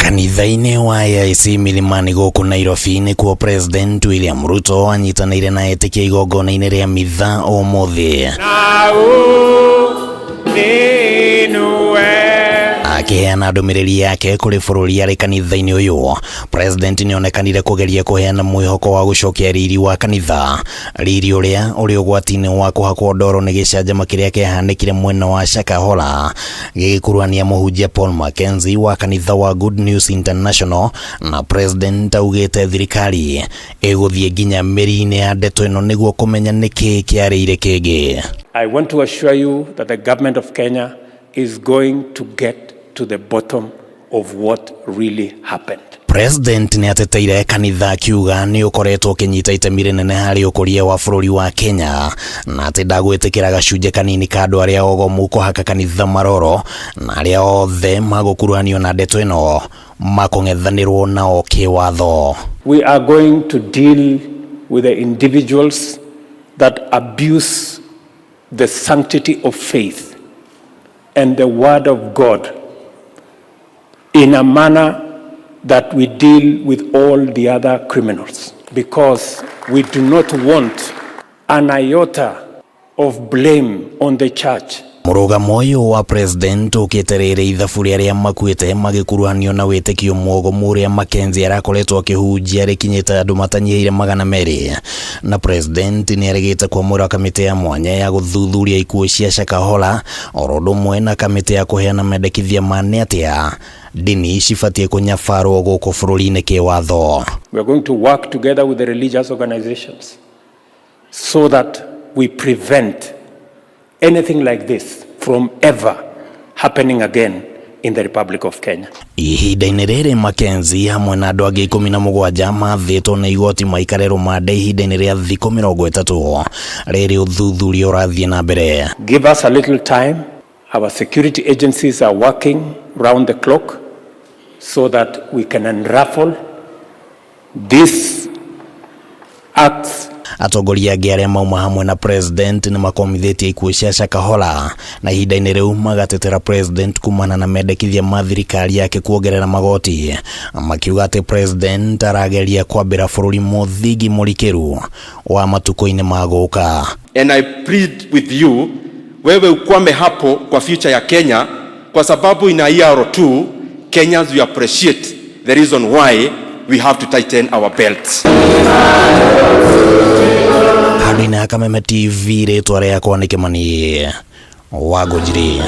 Kanitha-inĩ wa AIC Milimani gũkũ Nairobi nĩkuo President William Ruto anyitanĩire na etĩkia igongona-inĩ rĩa mitha ũmũthĩ. Akĩheana ndũmĩrĩri yake kũrĩ bũrũri arĩ kanitha-inĩ ũyũ, President nĩonekanire kũgeria kũheana mwĩhoko wa gũcokia riri wa kanitha, riri ũrĩa ũrĩ ũgwati-inĩ wa kũhakwo ndoro nĩ gĩcanjama kĩrĩa kĩahanĩkire mwena wa Shakahola gĩgĩkuruhania mũhunjia Paul Mackenzie wa kanitha wa Good News International, na President augĩte thirikari ĩgũthiĩ nginya mĩri-inĩ ya ndeto ĩno nĩguo kũmenya nĩkĩĩ kĩarĩire kĩngĩ. I want to assure you that the government of Kenya is going to get to the bottom of what really happened. President nĩ ateteire kanitha akiuga nĩ ũkoretwo ũkĩnyita itemi rĩnene harĩ ũkũria wa bũrũri wa Kenya na atĩ ndagwĩtĩkĩra gacunjĩ kanini ka andũ arĩa ogomu kũhaka kanitha maroro na arĩa othe magũkuruhanio na ndeto ĩno makũng'ethanĩrwo nao kĩwatho. We are going to deal with the individuals that abuse the sanctity of faith and the word of God in a manner that we deal with all the other criminals, because we do not want an iota of blame on the church. Mũrũgamo ũyũ wa President ũkĩte rĩrĩ ithabu rĩa arĩa makuĩte magĩkuruhanio na wĩtĩkio mwogomu ũrĩa Mackenzie arakoretwo akĩhunjia rĩkinyĩte andũ matanyihĩire 200, na President nĩ arĩgĩte kwamũra kamĩtĩ ya mwanya ya gũthuthuria ikuũ cia Shakahola oro ũndũ ũmwe na kamĩtĩ ya kũheana mendekithia ma nĩ atĩa ndini cibatiĩ kũnyabarwo gũkũ bũrũri-inĩ kĩwatho. We are going to work together with the religious organizations so that we prevent anything like this from ever happening again in the Republic of Kenya. Ihinda-inĩ rĩrĩ Mackenzie hamwe na andũ angĩ 17 mathĩtwo nĩ igoti maikare rũmande ihinda-inĩ rĩa thikũ 30 rĩrĩ ũthuthuria ũrathiĩ na mbere. Give us a little time. Our security agencies are working round the clock so that we can unravel these acts. Atongoria angĩ arĩa mauma hamwe na President nĩ makomithĩtie ikuũ cia Shakahola na ihinda-inĩ rĩu magatetera President kumana na mendekithia ma thirikari yake kuongerera magoti, makiuga atĩ President arageria kwambĩra bũrũri mũthingi mũrikĩru wa matukũ-inĩ ma gũka. And I plead with you, wewe ukwame hapo kwa future ya Kenya, kwa sababu in a year or two, Kenyans will appreciate the reason why we have to tighten our belts. Handũ-inĩ ha Kameme TV, rĩtwa rĩakwa nĩ Kĩmani wa Ngũnjiri.